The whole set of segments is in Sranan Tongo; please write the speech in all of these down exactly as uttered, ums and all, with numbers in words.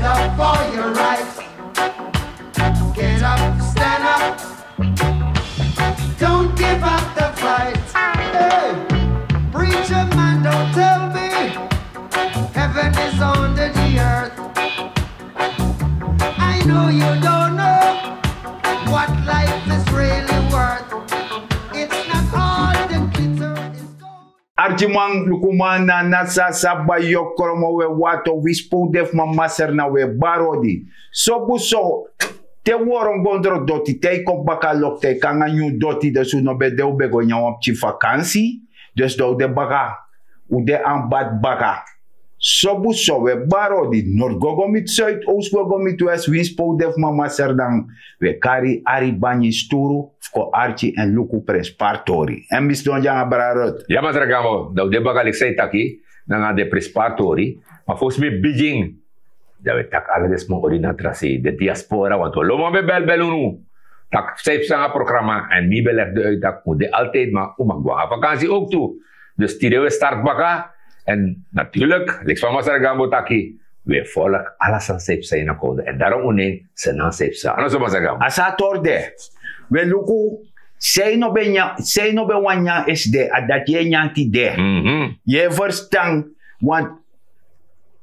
Up for your right. Get up, stand up. Don't give up the fight. Hey, preacher man, don't tell me heaven is under the earth. I know you don't know what life is really worth. It's not all the glitter is gold. Arkiman, lukuman, na nasa saba yokromo we wato wispo de fu mama serna we barodi. Sobu so, te woron gondro doti te i kon baka lokte kanga nyun doti de su no be de u be go nyan wan pikin vakansi. Dus dan u de baka, u de anbat baka. Sobu so we barodi, nord go go miti suid, oost go go miti west, winsi pe u de fu mama serdan, we kari ari banyi sturu fu kon arki en luku prenspari tori. En mi sidon dya nanga brada Ruth. Ya masra Gambo, dan u de baka leki san i taki, nanga den prenspari tori. Ma fosi mi bigin, dan we taki ala den sma ori na tra sei, den diaspora, want wi lobi man ben bel bel unu. Tak' san i psa nanga programa, en mi ben legi den uit tak' un de altijd, ma un mag go nanga vakansi ook tu. Dus tide we start baka. En natuurlijk, leki fa masra Gambo taki, we volg ala san san i psa ini a kondre. En daarom un nen Senan san i psa. A no so masra Gambo. A sa a tori de. We luku, san i no ben nyan, san i no ben wani nyan esde, a dati yu e nyan tide. Mhm. Yu e ferstan, want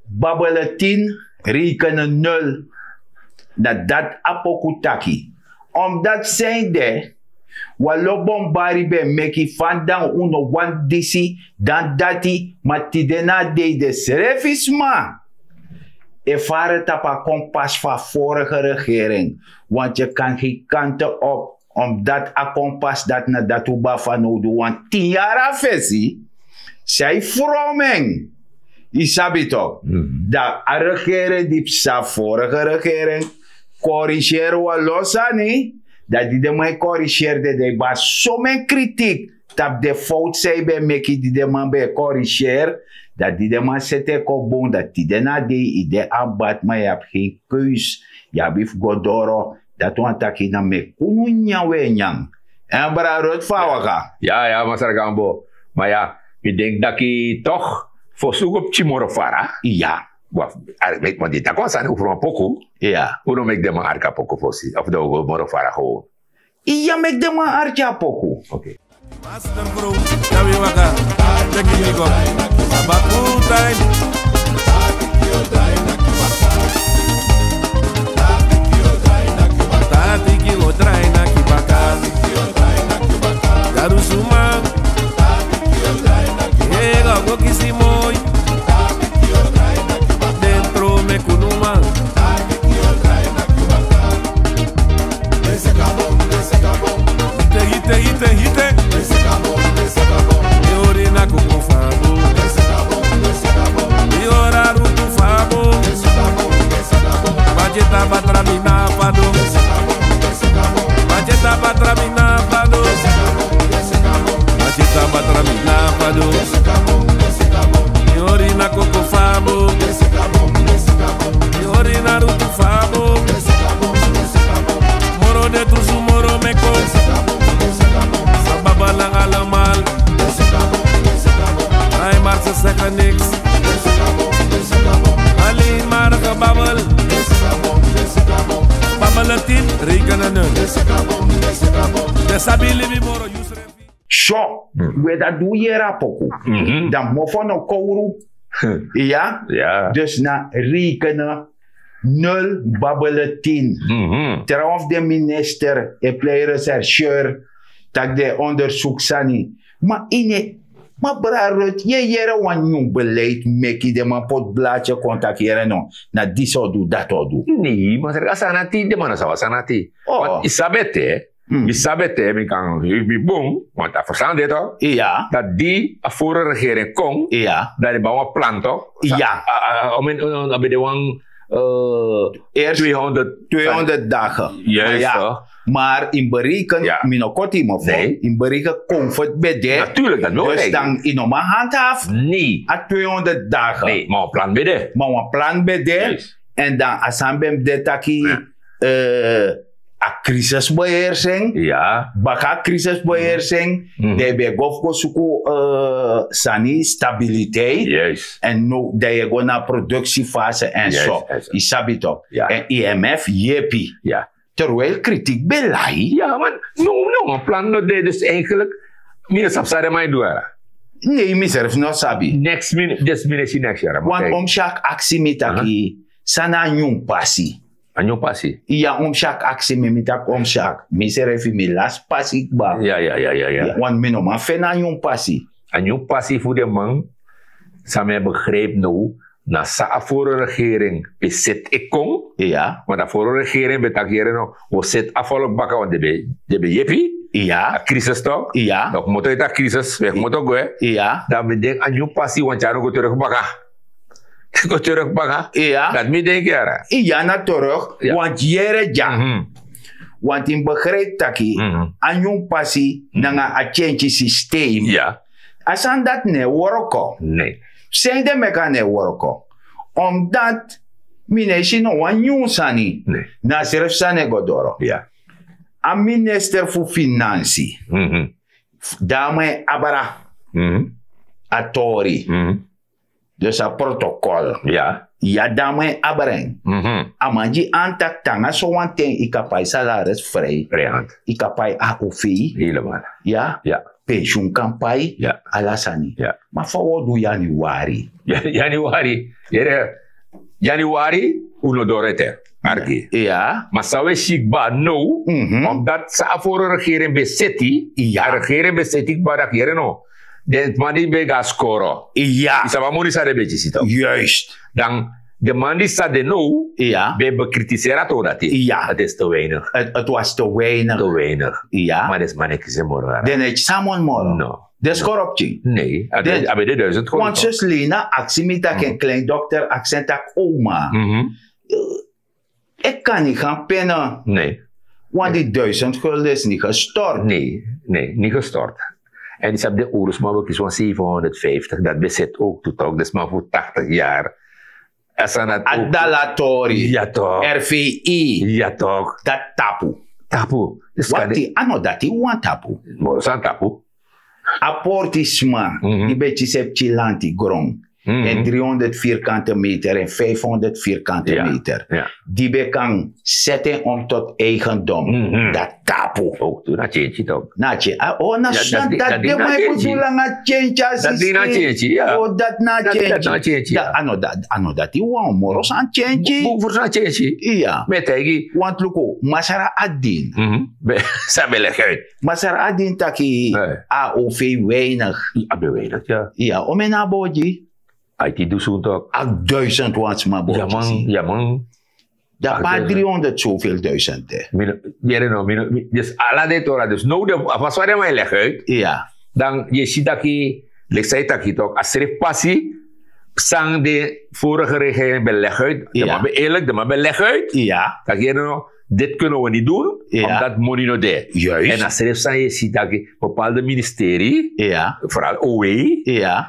Babeletin, rekenen nul. Na dati a poku taki. Omdati san ede, wan lo bombari ben meki, fa dan un no wani disi, dan dati, ma tide na a dei den srefi sma e fara tapu a kompas fu a vorige regering. Want yu kan geen kante op, omdati a kompas dati na dati un ben abi fanowdu, want tin yari na fesi, san i fromen, i sabi tok. Mhm. Dan a regering di psa, vorige regering, korigeri wan lo sani, dan di den man e korigeri den, den e bari someni kritik tapu den fowtu san i ben meki di den man ben e korigeri. Dan di den man seti en kon bun, dan tide na a dei i de anbat, ma yu abi gen keus, yu abi fu go doro. Dati wani taki na meki unu nyan we nyan. En brada Ruth, fa a waka? Ya, ya, masra Gambo. Ma ya, mi denki taki toch, fosi un go pikin moro fara. Ya. Wan, a meki man di taki wan sani over wan poku. Ya. Un no meki den man arki a poku fosi, of den o go moro fara gewoon. Ya, meki den man arki a poku. Oké. Master bro, na wi waka. Teki mi go. Sabaku time. Tati ki o drai na kibaka. Garu suma. Ega go kisi moi. Dentro me kunuma. Hite, hite, hite, hite. Mi ori na koko fabo. Mi ora rutu fabo. Bajeta batra mi na fado. Bajeta batra mi na fado. Bajeta batra mi na fado. Mi ori na koko fabo. Mi ori na rutu fabo. Moro de tusu moro meko. Sababa na alamal. Ai, maar ze zeggen niks. Alleen maar gebabbel. Babbelen tien, rekenen nul. De sabi libi moro, Yusrefi. So, we dati du yere a poku. Mhm. Dan mofo no kowru. Ya? Ya. Dus na rekenen nul, babbelen tien. Mhm. Trouwens den minister e plei rechercheur, taki den onderzoek sani. Ma ine, ma brada Ruth, yu e yere wan nyun beleid meki, den man poti bladye kon taki yere no, na disi o du, dati o du. Nee, masra, a sani na ati, den man no sabi a sani na ati. Oh. Want i sabi ete, mi sabi ete, mi kan, mi bun, want a ferstan de tok. Ya. Dati di a vorige regering kon, ya, dan den ben abi wan plan tok. Ya. A, a, a, a, a ben de wan, eh, eerst tweehonderd, tweehonderd dagen. Juist, toch? Maar in bereken, mi no koti mofo, in bereken COVID ben de. Natuurlijk, dat wil. Dus dan i no man handhaaf. Nee. A tweehonderd dagen. Nee, ma wan plan ben de. Ma wan plan ben de. Juist. En dan a sani ben de taki, eh, a krisisbeheersing, baka a krisisbeheersing, dan yu ben go fu go suku sani stabiliteit. En now dan yu e go na a produksifase en so. Yu sabi tok? En imf yepi. Terwijl kritik ben lai. Ya man, no no wan plan no de dus eigenlik. Mi no sabi san den man e du yara. Nei, mi serfi no sabi. Next minute, this minute si next yara. Want omsyak aksi mi taki san na a nyun pasi. A nyun pasi? Ya, omsyak aksi mi, mi taki omsyak, mi serfi mi lasi pasi kba. Ya ya ya ya ya. Want mi no man feni a nyun pasi. A nyun pasi fu den man, san mi e begrijp now, na san a vorige regering ben seti e kon. Want a vorige regering ben taki yere no, wi o seti a volk baka want den ben yepi. A krisis tok. Dan wi kmoto eti a krisis, wi e kmoto gwe. Dan mi denki a nyun pasi want ya no go teruk baka. Go teruk baka. Dati mi denki yara. Ya na teruk. Want yere dya. Want yu mus begrijp taki a nyun pasi nanga a change systeem. A sani dati no e worko. Sende meki a no e worko? Omdat mi no e si no wan nyun sani. Na a srefi sani e go doro. A minister fu finansi, dan a man e abra a tori. Dus a protokol, ya, dan a man e abra en. A man gi antak te nanga sowan ten yu kan pai salaris frei. Yu kan pai a o v. Ya. Pensiun kan pai. Ala sani. Ma fa wi o du yanuari? Yanuari, yere, yanuari un no doro ete. Arki. Ma san wi e si kba now, omdat san a vorige regering ben seti, a regering ben seti kba daki yere no, den man di ben go na skoro, yu sabi a moni san den ben kisi tok. Dan den man di san de now ben bekritiseri a tori dati. Dati is te weinig. Te weinig. Ma den sma no e kisi en moro. Den no e kisi a moni moro. Den skoro pikin. Nei, a ben de duizend gulden. Want sus Lina aksi mi taki en klein dokter aksi en taki oma, e kan ni gan pene. Nei. Want di duizend gulden is ni gestort. Nei, nei, ni gestort. En yu sabi den owru sma ben kisi wan zevenhonderdvijftig, dati ben seti ook tu tok, den sma fu tachtig yari. A dalatori, rvi, dati tapu. Tapu. Wakti, a no dati wan tapu. Moro san tapu? A portisma di ben kisi e pikin lanti gron en dri honderd vierkante meter en vijfhonderd vierkante meter, di ben kan seti en om tot eigendom, dati tapu. Na a change tok. Na a change. O na sani dati den man e poti langa change a systeem. O dati na a change. A no dati wan moro san change. Bun fu san change. Iya. Mi e taigi. Want luku masra adin, san ben legi uit. Masra adin taki a o v weinig. A ben weinig, ya. Iya, o men na a bodi. Aiti dusun tok. A duizend wan sma bodi. Ya man. Dati pa driehonderd zoveel duizend de. Yere no, dus ala den tori, dus now a fasi fa den man e legi uit. Dan yu e si taki, leki san yu taki tok, a srefi pasi san den vorige regering ben legi uit. Den man ben eerlijk, den man ben legi uit. Taki yere no, dit kunnen we niet doen, omdat moni no de. En a srefi san yu e si taki bepaalde ministerie, vooral o w,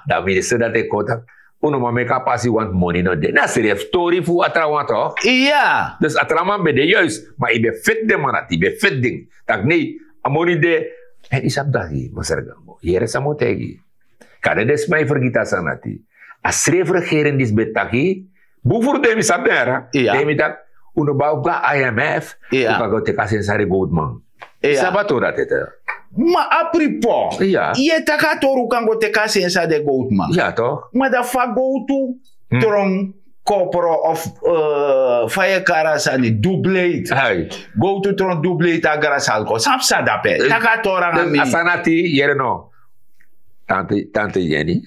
dan minister dati e kon taki, un no man meki a pasi want moni no de. Na srefi tori fu a trawan tok. Iya. Dus a trawan ben de juist, ma yu ben feti den man dati, yu ben feti den taki nei, a moni de. En yu sabi dati, masra Gambo, yere san mi o taigi yu. Kande den sma e fergiti a sani dati. A srefi regering disi ben taki, bun furu den mi sabi den yara. Iya. Den mi taki, un no bari fu go na imf, un kan go teki a sensi na den gowtuman. Sabi a tori dati ete. Ma a propos, yu e taki a tori un kan go teki a sensi na den gowtuman. Ya tok. Ma dan fa gowtu tron, kopro of fa yu e kari a sani, dubleit. Gowtu tron dubleit a Grassalco, san psa dape? Taki a tori nanga mi. A sani dati, yere no, tante Jenny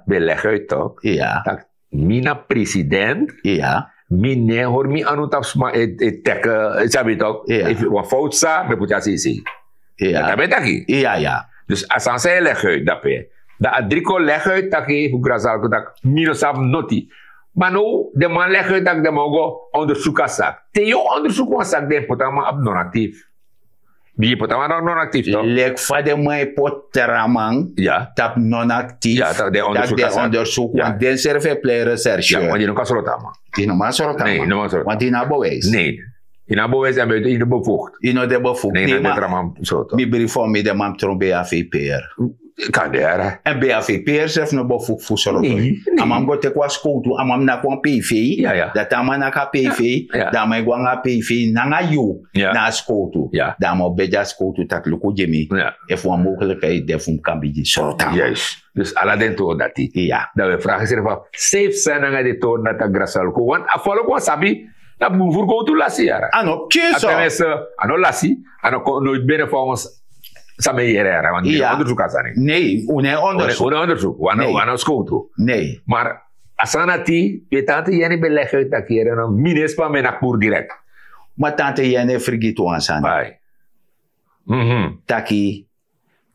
ben legi uit tok. Mi na president, mi no e hori mi anu tapu sma e teki, sabi tok, efu wan fowtu sa mi e poti a seisei. Dati a ben taki. Dus a sani san yu e legi uit dape, dan a dri kon legi uit taki fu Grassalco taki mi no sabi noti. Ma now den man legi uit taki den man o go ondersuku a saki. Te yu o ondersuku wan saki, den e poti a man abi non-actief. Bigin poti a man non-actief tok. Leki fa den man e poti tra man tapu non-actief, taki den e ondersuku, want den srefi e plei rechercheur. Want yu no kan sroto a man. Yu no man sroto a man, want yu no abi bewijs. Nei. Yu no bewijs en buiten yu no bevoegd. Yu no de bevoegd. Nee, nee, na ma- detraman soto. Mi brief for mi de man tron B A V P R. Kan de yara. En B A V P R sef no bevoegd fu sroto. Nee, nee. A man go teki wan skowtu, a man naki wan P V. Ja, ja. Dati a man naki a P V. Ja, ja. Dan a man e go anga P V nanga yu. Ja. Na a skowtu. Ja. Dan a man o begi a skowtu taki luku gi mi. Ja. Efu wan mogelijkheid de fu mi kan bigin sroto. Juist. Dus ala den tori dati. Ja. Dan we vragen srefa safe zijn nanga den tori dati a grasalko want a follow wan sabi. Na bun furu go tu lasi yara. A no pikin so. A tenminste, a no lasi. A no kon noit bene fa ons. San mi yere yara want mi no onderzoek a sani. Nee, un no onderzoek. Un no onderzoek. Wan no skotu. Nee. Maar a sani ati we tante yeni ben leg uit taki yere no minister mi na pur direct. Maar tante yeni frigit wan sani. Taki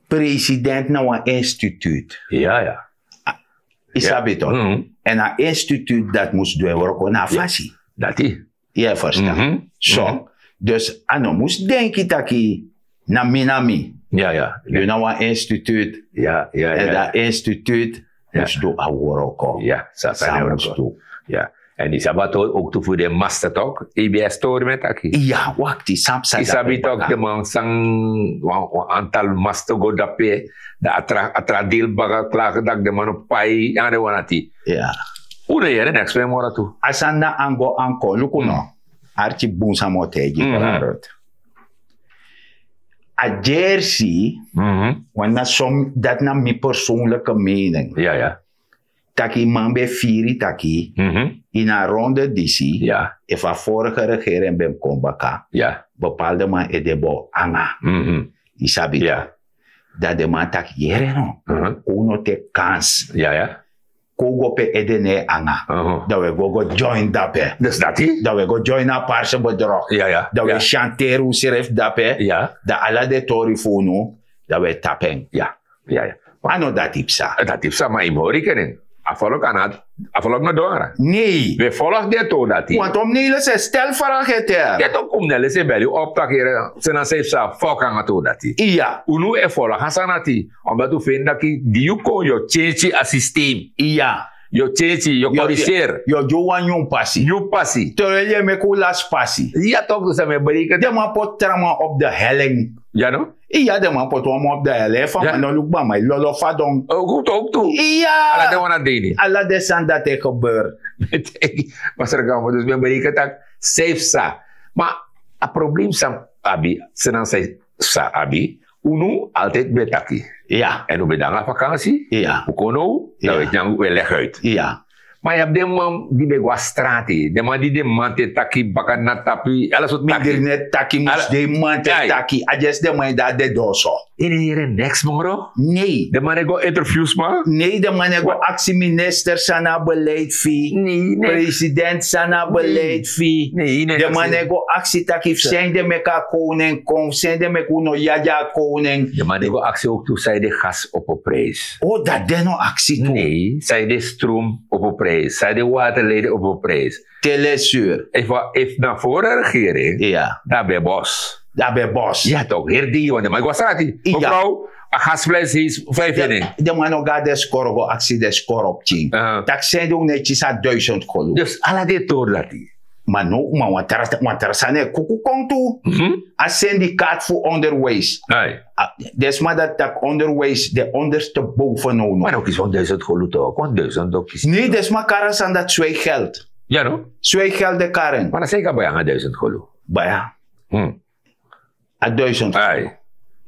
president na wan instituut. Ja, ja. Yu sabi toch? En a instituut dat mus du en wroko na a fasi. Dati. Yu e verstan? So, dus a no mus denki taki na mi na mi. Ja, ja. Yu na wan instituut. Ja, ja. En dat instituut mus du a wroko. Ja, sa mus du. Ja. En yu sabi a tori ook tu fu den master tok, A B S tori mi e taki. Ya wakti san psa? Yu sabi tok den man san wan antal master go dape, dan a tra a tra deel baka klage dak den man no pai anga den wan ati. Ya. Un no yere neks fu en moro tu. A sani na ango anko luku no. Arki bun san mi o taigi yu brada. A jersey, wan na son dati na mi persoonlijke mening. Ya ya. Taki man ben firi taki ini a ronde disi, efu a vorige regering ben kon baka, bepaalde man ede bo anga. Yu sabi, dan den man taki yere no, kon un no teki kans. Kon un go pe ede no e anga, dan un e go go join dape. Dus dati dan un e go join a parse bedrog. Dan un e syanteri unsrefi dape. Dan ala den tori fu unu, dan un e tapu en. Ya. A no dati psa. Dati psa ma yu mus hori kenen. A folok a no a folok no dwara. Nei. We folok den tori dati. Want om neile se stel fara geter. Get ok om neile se beli op taki yere, se na se psa fok anga tori dati. Iya. Unu e folok a sani ati. Omdat un feni daki di yu kon yu o change a systeem. Iya. Yu o change yu o koriseer. Yu o gi un wan nyun pasi. Nyun pasi. Terwijl yu e meki un lasi pasi. Iya tok dus a mi e bereiken. Den man poti tra man op de helling. Ya no. Iya den man poti wan man op de helling efu a man no luku bama e lolo fadon. Oktu oktu. Iya. Ala den wan na deni. Ala den sani dati e gebeur. Masra gamo dus mi e bereiken tak' safe sa. Ma a problem san abi senan san sa abi. Unu altijd ben taki. Ya. En un ben de nanga vakansi. Ya. Un kon now dan un e tyangu un e leg uit. Ya. Ma yu abi den man di ben go na strati den man di den man te taki baka na tapu ala sortu taki. Mindri ne taki mus de man te taki a dyesi den man e de a dedoso. Yu no yere neks moro. Nei. Den man e go interview sma. Nei den man e go aksi minister san na beleid fi yu. President san na beleid fi yu. Den man e go aksi taki fu san yu de meki a koning kon fu san yu de meki un no yagi a koning. Den man e go aksi oktu san yu de gas opo prijs. O dati den no aksi tu. Nei san yu de strom opo prijs san yu de waterleiden opo prijs. Telesur. Efu na vore regering dan ben bos. Dan ben bos. Ya tok heri dei wan den man e go na strati. Mevrouw, a gasprijs heis vijf en en. Den man no go na den skoro go aksi den skoro pikin. Taki sende un no e kisi a duisend kolu. Dus ala den tori dati. Ma no ma wan tra sani e kuku kon tu. A sendikaat fu onderwijs. Den sma dati taki onderwijs de onderste boven now no. Ma no kisi wan duisend kolu tok wan duisend tok kisi. Nei den sma kari a sani dati swei geld. Ya no. Swei geld de kari en. Ma na san yu kan bai nanga duisend kolu. Bai a duisend kolu.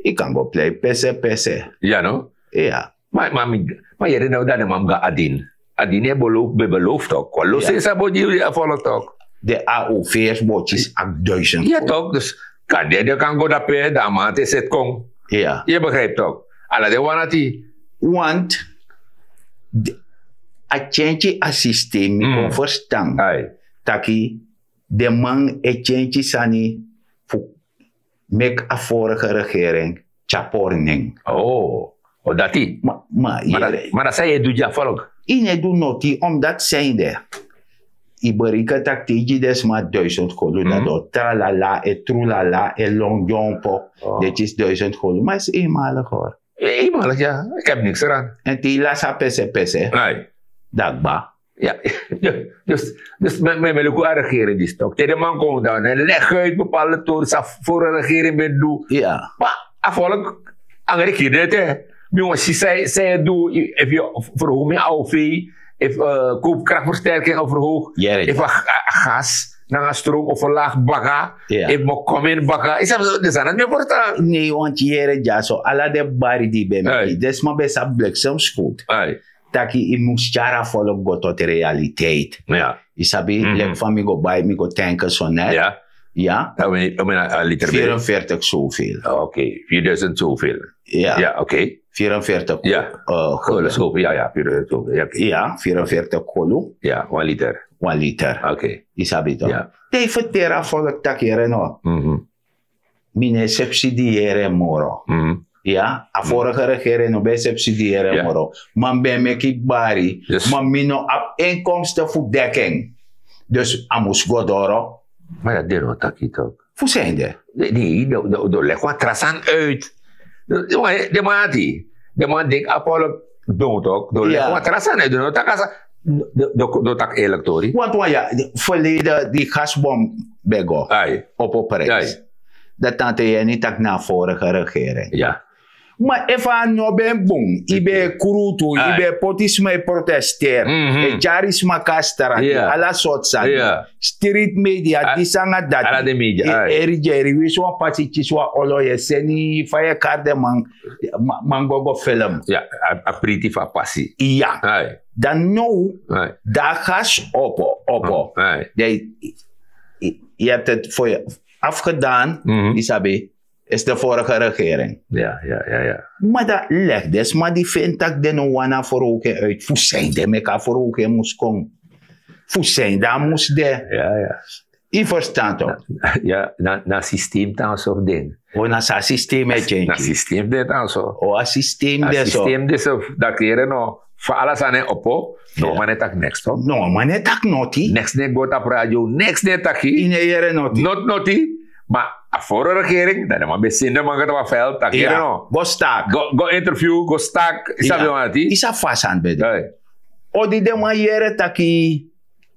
Yu kan go plei pese pese. Ya no. Ya. Ma yere now dan den man mus go na adin. Adin e beloof ben beloof tok wan losi san bo gi yu a folo tok. Den a o fers bo kisi a duisend kolu. Ya tok dus kan den den kan go dape dan a man te seti kon. Ya. Yu e begrijp tok. Ala den wan ati. Want a change a systeem mi kon verstan taki den man e change sani fu meki a vorige regering tyari pori nen. O dati. Ma dati san yu e du gi a volk? Yu no e du noti omdati san yu de. Yu bereken tak' te yu gi den sma duisend kolu dati o tralala e trulala e lon dyompo. Den kisi duisend kolu ma yu si enmalig hori. Enmalig ya. Yu kan niks ran. Èn te yu lasi a pese pese dan kba. Ya. Dus, dus men men luku a regering di stok te de man kon dan en leg uit bepaalde tori sa. Voor a regering ben du. Ya. Ma a volk angere kiri de te. Mi wan si sai sai du. Efu yu verhoog mi a o v, efu koopkrachtversterking a verhoog, efu a gas nanga stroom of verlaag baga, efu mo kom in baga, yu sabi de sani mi e verstan. Nee, want yere dyaso ala den bari di ben meki den sma ben sabi bliksem skutu. Taki yu mus tyari a volk go tot realiteit. Yu sabi leki fa mi go bai mi go tenke so net. Ya. Omena a liter ben vierenveertig zoveel. Oké. Vierduizend zoveel. Ya. Oké. Vierenveertig. Ya. Golo. Ya. Vierenveertig golo. Ya wan liter. Wan liter. Oké. Yu sabi to. Te yu ferteri a volk taki yere no, mi no e subsidieri en moro. Ya. A vorige regering no ben e subsidieri en moro. Ma mi ben e meki bari. Ma mi no abi inkomsten fu deki en. Dus a mus go doro. Ma dati den no taki tok. Fu san ede? Den leki wan tra sani uit. Den man ati den man denki a polo don tok den leki wan tra sani uit den no taki a sani. Den o taki eerlik tori. Want wan ya, verleden di gasbom ben go opo prijs. Dan tante yeni taki na a vorige regering. Ma efu a no ben bun, yu ben e krutu, yu ben e poti sma e protesteri, e tyari sma kon na strati, ala sortu sani, street media disi nanga dati. Yu e eri dyeri wisi wan pasi kisi wan olo yu e seni fa yu e kari den man. Man go go film. A priti fu a pasi. Ya. Dan now, dan a gas opo opo. Dan yu habi fu afgedan. Yu sabi, is de vorige regering. Ma dan leki den sma di feni tak' den no wani a verhoging uit fu san yu de meki a verhoging mus kon? Fu san yu de a mus de? Yu ferstan to? Na systeem tan so fu den. Na so a systeem e change. Na systeem den tan so. A systeem de so. Dati yere no, fa ala sani e opo. No man e taki neks to. No man e taki noti. Neks no e go tapu radio neks no e taki. Yu no e yere noti. Noti noti. Ma a foro regering dan den man ben seni den man go tapu a veld taki yere no, go stak. Go interview go stak yu sabi den man ati. Yu sabi fa a sani ben de? Odi den man yere taki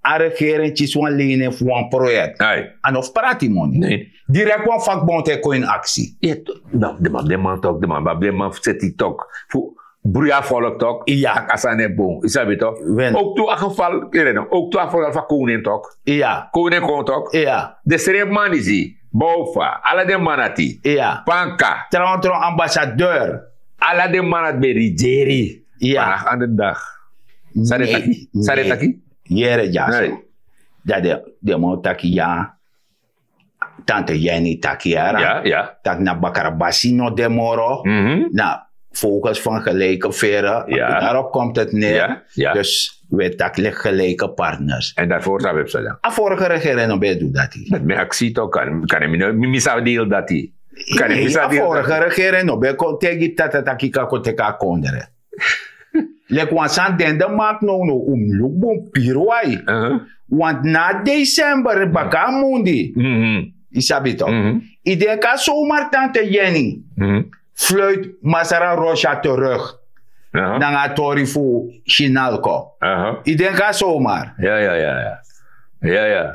a regering kisi wan lene fu wan proyek. A no fu prati moni. Direkt wan fakbontu e kon ini aksi. Den man abi den man tok den man abi den man fu seti tok fu bruya volk tok. Iya. A sani e bun yu sabi tok. Ook tu a geval yu ren ook tu a geval fu a koning tok. Iya. Koning kon tok. Iya. Den srefi man disi bofa ala den man ati. Iya. Panka. Tron tron ambassadeur. Ala den man ati ben rigeri. Iya. Vandaag aan de dag. San den taki? San den taki? Yere dyaso. Dati den man o taki ya. Tante yeni taki yara. Tak' na bakrabasi no de moro. Na focus van gelijke veren. Daarop komt het neer. Dus we taki leki gelijke partners. En daarvoor sabi psa dan a vorige regering no ben du dati. Dati mi aksi tok kan mi sabi deel dati. Kan mi sabi deel dati. A vorige regering no ben kon tegi tata taki kan kon teki a kondre. Leki wan sani den de mak now now un mus luku bun piri wai. Want na december baka a mundi. Yu sabi tok? Yu denki a somar tante yeni fluit masra rosha terug nanga a tori fu shinalko. Yu denki a somar?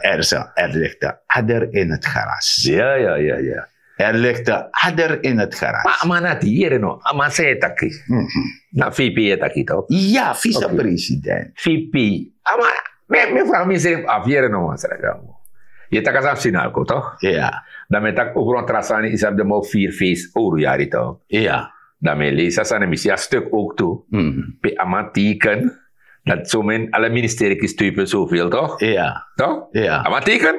Ersa er ligte ader in het gras. Er ligte ader in het gras. Ma a man na ti yere no a man san yu e taki? Na vp yu e taki tok? Ya vicepresident. Vp. A man mi e vraag mi srefi afu yere no man srefi. Yu e taki a sani fu sinalko tok? Ya. Dan mi e taki over wan tra sani yu sabi den man o firi feest owru yari tok? Ya. Dan mi e leisi a sani mi si a stuk ook tu. Pe a man teken dati somen ala ministeri kisi tu yu pe sofel tok? Ya. Tok? A man teken.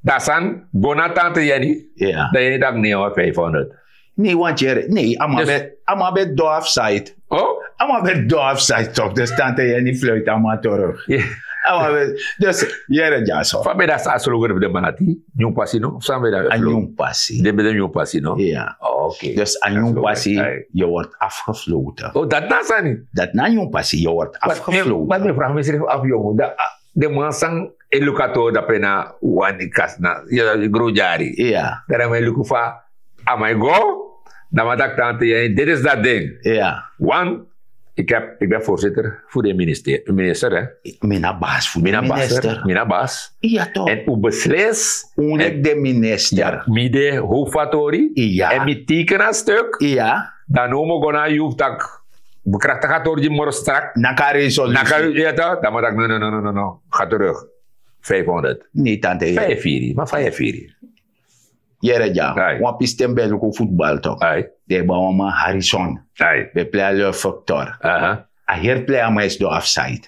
Dan a sani go na tante yeni. Dan yeni taki ne wan vijfhonderd. Ne wan tyere ne a man ben do afside. A man ben do afside tok dus tante yeni fluit a man terug. A man ben dus yere dyaso. Fa ben dati a slogan fu den man ati? Nyun pasi no? San ben dati a slogan? Nyun pasi. Den ben de nyun pasi no? Ya. Dus a nyun pasi. Yu word afgefloten. Dati na sani. Dati na nyun pasi yu word afgefloten. Wat mi vraag mi srefi afu yongu dan den man san e luku a tori dape na wani kas na gro dyari. Dan den man e luku fa a man e go. Dan man taki tante yeni dede si dati den. Wan Ik heb, ik ben voorzitter voor de minister, minister hè. Mi na basi fu mi na basi. Mi na basi. Iya to. En u beslis. Un leki de minister. Mi de hoofdfatori. Iya. En mi teken a stuk. Iya. Dan no mo go na yu tak. Bekraktig a tori di moro strak. Na kari solusi. Na kari ya to. Dan mo tak no no no no no no. Ga terug. Vijfhonderd. Ni tante. Vijfhonderd. Maar vijfhonderd. Yere dya. Wan pisten ben luku futbal to. Den e ban wan man Harrison. Ben plei a leu foktor. A heri plei a man e sidon afsaid.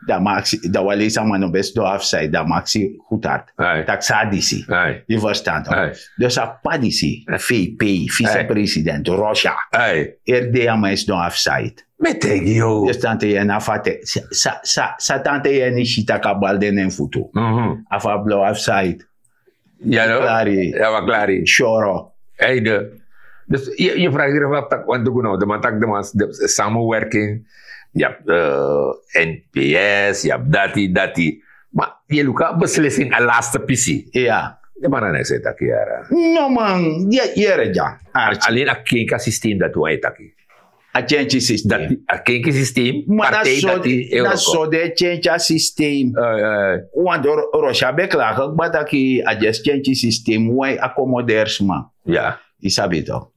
Dan man aksi dan wan leisi a man no ben sidon afsaid dan man aksi. Gutart. Taki san a disi. Yu ferstan to? Dus a p'pa disi, vp, visepresident, russia. Heri dei a man e sidon afsaid. Mi e taigi yu. Dus tante yu en na fate sa tante yu en isi taki a bal de na en futu. A fu a blow afsaid. Ya no? Klari. Ya wan klari. Shoro. Eide. Dus yu fragi yu fu a taki wantu gu no de man taki de man de samenwerking. Yu abi nps yu abi dati dati. Ma yu luku a beslissing a laste pisi. Ya. De man na neks e taki yara. No man. Yere dya. Arti. Alen a kenki a systeem dati wan e taki. A kenki systeem. A kenki systeem. Ma na so den e kenki a systeem. Want russia ben klage kba taki a dyesi kenki systeem wan e akomodeer sma. Ya. Yu sabi to?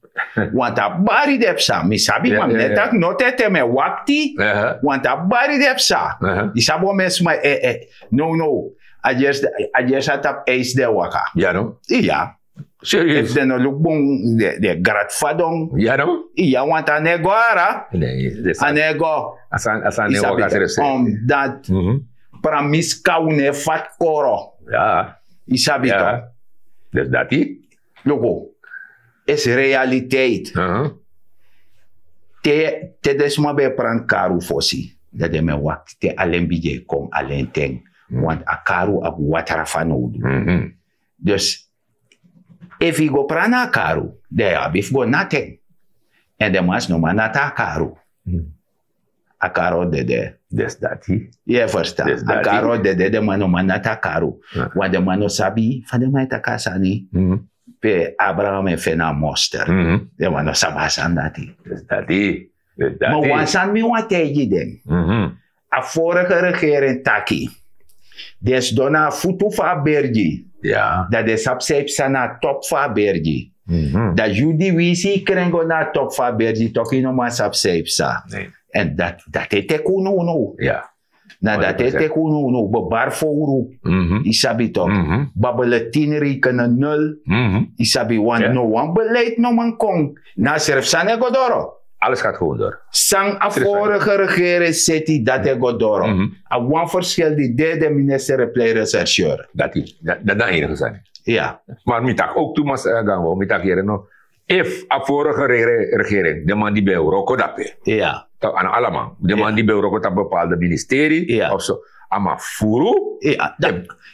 Want a bari de psa mi sabi ma mi no e taki no tete mi e wakti. Want a bari de psa. Yu sabi wan men sma e e no no. A dyesi a tapu eisi den e waka. Ya no? Iya. Efu den no luku bun den e grati fadon. Iya no? Iya want a no e go ara. A no e go. A sani no e waka srefsrefi. Omdat pramiska un no e fati koro. Yu sabi to? Dus dati. Luku. Esi realiteit. Te den sma ben e pranti karu fosi dan den mi e wakti te alen bigin e kon alen ten. Want a karu abi watra fanowdu. Dus efu yu go pran na a karu dan yu abi fu go nati en. Èn den man si no man nati a karu. A karu o dede. Desi dati. Yu e ferstan? A karu o dede den man no man nati a karu. Wan den man no sabi fa den man e taki a sani. Pe abraham e feni a moster. Den man no sabi a sani dati. Desi dati. Ma wan sani mi wani taigi den. A vorige regering taki den sidon na a futu fu a bergi. Dan den sabi san e psa na a topu fu a bergi. Dan yu di winsi yu kren go na a topu fu a bergi toki yu no man sabi san e psa. Èn dati e teki unu unu. Na dati e teki unu unu bebari fowru. Yu sabi toki. Babele tin reikene nul. Yu sabi wan no wan beleid no man kon. Na a srefi sani e go doro. Alles gaat gewoon door. San a vorige regering seti dati e go doro. A wan verschil di de de minister e plei rechercheur. Dati na enige sani. Ya. Maar mi taki ook tu masra gambo mi taki yere no. Efu a vorige regering de man di ben wroko dape. Ya. Ana alaman de man di ben wroko tapu bepaalde ministeri of so. A man furu.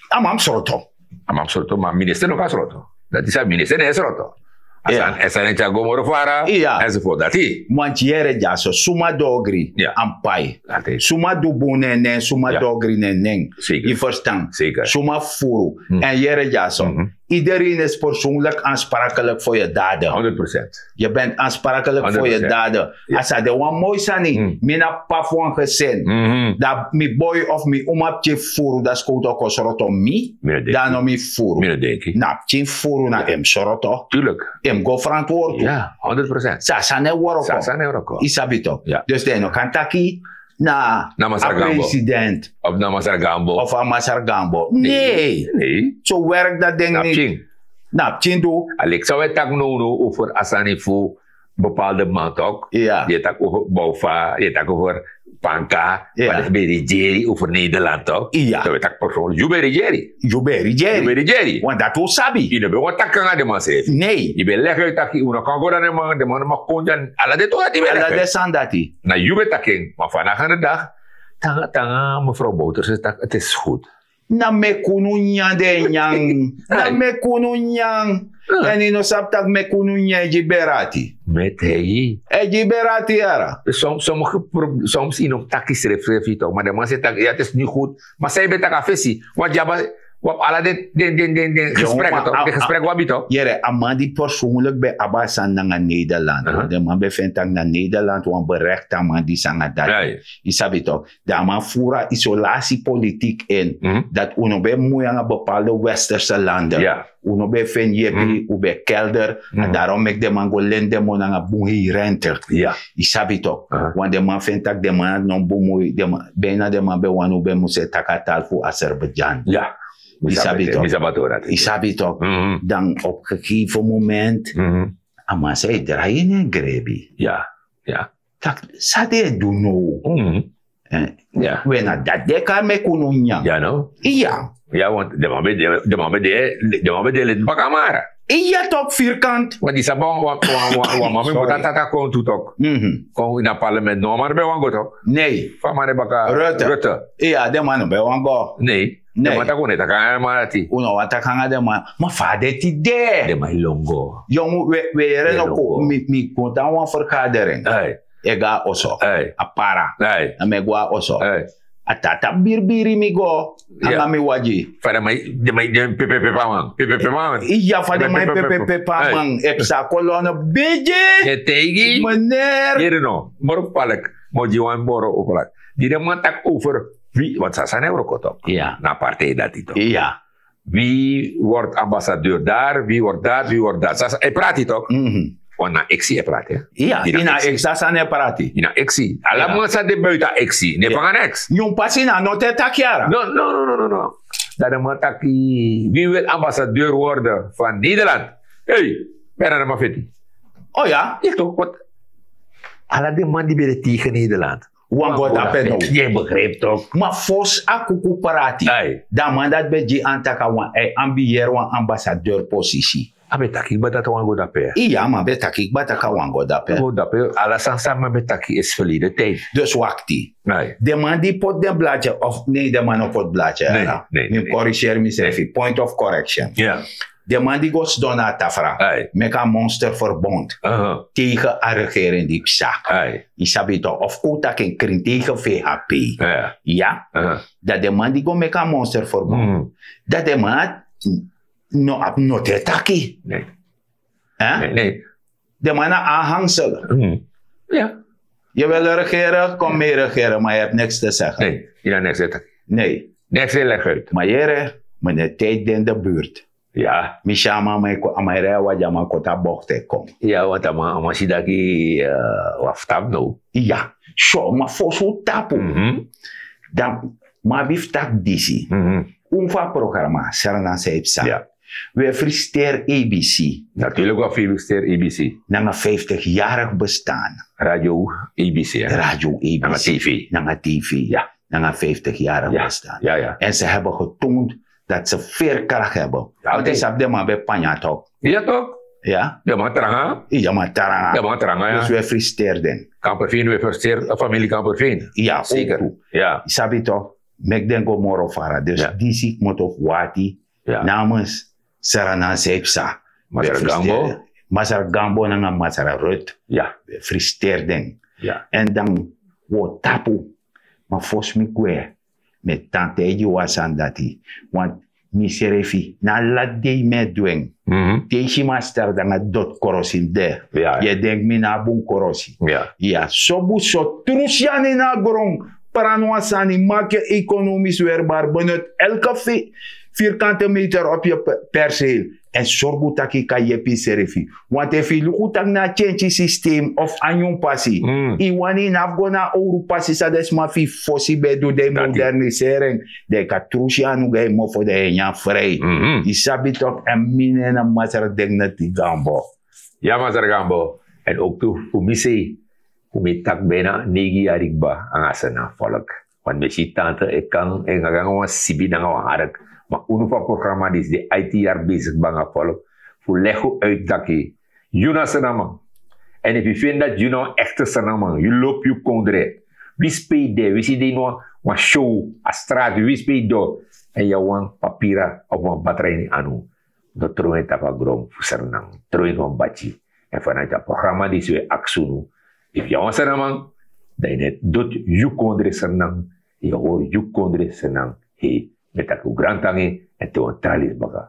A man sroto. A man sroto ma minister no kan sroto. Dati san minister no e sroto. A san e tyari go moro fara. Enzovoort dati. Manti yere dyaso suma dogri. A mus pai. Suma du bun na en nen suma dogri na en nen. Yu ferstan? Suma furu. Èn yere dyaso. Idereen is persoonlik aansprakelijk fu yu dade. Yu ben aansprakelijk fu yu dade. A sa de wan moi sani mi na p'pa fu wan gesin. Dan mi boi of mi umapikin furu dan skowtu o kon sroto mi. Dan a no mi furu. Na pikin furu na en mus sroto. En mus go verantwoord. Sa a sani e wroko. Yu sabi toki? Dus dan yu no kan taki na a president of na masra gambo of a masra gambo. Nei. So werk dati den niti. Na pikin du. A leki san wi e taki now now over a sani fu bepaalde man tok. Yu e taki over boufa yu e taki over panka. Ma den ben e regeri over nederland tok. Yu e taki persoon yu ben e regeri. Yu ben e regeri. Want dati un sabi. Yu no ben wani taki nanga den man srefi. Nei. Yu ben e legi yu taki un no kan go dan den man den man no man kon dyan. Ala den tok dati yu ben e legi. Ala den sani dati. Na yu ben taki en ma vandaag an de dag tanga tanga mevrouw bouters e taki ti is goed. Na meki unu nyan den e nyan. Na meki unu nyan. Èn yu no sabi tak' meki unu nyan e gi berati. Meti hei. E gi berati yara. Soms yu no mus taki srefsrefi tok ma den man si e taki ya ti is ni gud. Ma san yu ben taki a fesi wan dyaba. Wi abi ala den den den den den gesprek tok den gesprek wi abi tok. Yere, a man di persoonlijk ben abi a sani nanga Nederland, want den man ben feni tak' na Nederland wan berekti a man disi nanga dati. Yu sabi tok, dan a man furu a isolatiepolitiek in, dati un no ben mui nanga bepaalde westerse landen. Un no ben feni yepi, un ben kelder. A daron meki den man go leni den moni nanga bun hei rente. Yu sabi tok, want den man feni tak' den man no bun mui. Bijna den man ben wani un ben mus e taki a taal fu Azerbeidzjan. Yu sabi tok, yu sabi tok. Dan op gegeven moment a man sa e drai ini en grebi. Tak' san den e du now? We na dati den e kari meki unu nyan. Iya. Ya want den man ben de den man ben de den man ben de leti baka mara. Iya tok, vierkant. Want di sabi wan wan wan man ben poti a taki a kon tu tok. Kon ini a parlement no a man no ben wani go tok. Nei. Fa a man e baka Rutte. Iya, den man no ben wani go. Nei. Den man taki un no e taki nanga den man dati. Un no wani taki nanga den man. Ma fa a de tide? Den man e lon go. Yongu, we yere no kon, mi kon tan wan vergadering. E go na oso, a para. Dan mi e go na oso. A tata biribiri mi go nanga mi wagi. Fa den man e pepepepe a man, pepepepe a man. Iya, fa den man e pepepepe a man. E psa kolonne bigi. Den e taigi. Meneer. Yere no moro fu palek. Mi o gi wan moro fu palek. Di den man taki over wi, want san sani e wroko tok. Na a partij dati tok. Wi word ambassadeur dari, wi word dari, wi word dari, san san e prati tok. Want na eksi e prati. Iya, ini a eksi san san e prati. Ini a eksi ala man san de buiten a eksi ne fanga neks. Nyun pasi na no te taki yara. No no no no no no. Dan den man taki wi wil ambassadeur worden van Nederland. Hei, pera den man feti. Oh ya. Yu tok wat. Ala den man di ben de tegen Nederland. Wan go dape no. Yu e begrijp tok. Ma fosi a kuku prati, dan a man dati ben gi an tak' a wan a e ambiyeri wan ambassadeur posisi. A ben taki kba dati a wan go dape. Iya, a man ben taki kba tak' a wan go dape. Go dape. Ala sani san a man ben taki isi verleden tijdi. Dus wakti. Den man di poti den bladye of nei, den man no poti bladye. Mi mus korigeri misrefi, point of correction. Den man di go sidon na a tafra, meki a monster verbond tegen a regering di psa. Yu sabi tok, of kon un taki en krin, tegen vhp. Ya. Dan den man di go meki a monster verbond, dan den man no abi noten e taki. Den man na aanhangsel. Yu wil regeren, kon mi regeren, ma yu abi niks te segen. Nei. Yu na niks te taki. Nei. Niks te legi uit. Ma yere, mi no e tijdi den de buurt. Ya. Mi si a man, a man e rei a wagi, a man koti a bokte kon. Ya want a man si daki wan fu tapu no. Ya. So ma fosi un tapu, dan mi abi fu taki disi. Un fu a programa Sernansa e psa, wi e frisiteri ABC. Natuurlik wi e frisiteri ABC. Nanga vijftig yarig bestan. Radio ABC. Radio ABC. Nanga tv. Nanga vijftig yarig bestan. En se heben getoond dat se veerkrakt heben. Want yu sabi den man ben panya tok. Ya tok. Ya. Den man tranga. Den man tranga. Dus wi e frisiteri den. Kamperveen, wi e frisiteri a famili Kamperveen. Ya, zeker. Yu sabi tok, meki den go moro fara. Dus disi kmoto fu wati, namens Sernansa e psa, Masra Gambo. Masra Gambo nanga Masra Rut. Wi e frisiteri den. En dan wi o tapu. Ma fosi mi gwe, mi e tan taigi wan sani dati. Want misrefi na ala dei mi e du en. Te yu si mi a sterf nanga doti krosi mi de. Yu e denki mi no abi bun krosi. Ya, so bun so, tru syani na gron. Pran wan sani, maki yu ekonomis werbar, benut elke vierkante meter op yu perseel. En sorgu tak' yu kan yepi yusrefi. Want efu yu luku tak' na a tyentyi systeem of a nyun pasi, yu wani yu no abi go na a owru pasi san den sma fu yu fosi ben e du, den e moderniseri en. Dan yu kan tru si anu gi yu mofo, dan yu e nyan frij. Yu sabi tok, en mi nen na Masra Dignity Gambo. Ya Masra Gambo. En ook tu fu mi sei, fu mi taki bijna neigi yari kba nanga Sernansa volk. Want mi e si tante e kan e nanga wan sibi nanga wan hark. Ma unu fu a programa disi de aiti yari besigi nanga volk, fu legi un uit taki yu na Sernansa man. En efu yu feni dati yu na wan ekte Sernansa man, yu lobi yu kondre. Winsi pe yu de, winsi yu de ini wan show, a strati, winsi pe yu de, en yu abi wan papira of wan batra ini anu, no tron en tapu a gron fu Sernansa. Tron en wan bati. En vanuit a programa disi wi e aksi unu, efu yu na wan Sernansa man, dan yu no e doti yu kondre Sernansa. Yu hori yu kondre Sernansa hei. Mi e taki un grantangi èn te un o tralies baka.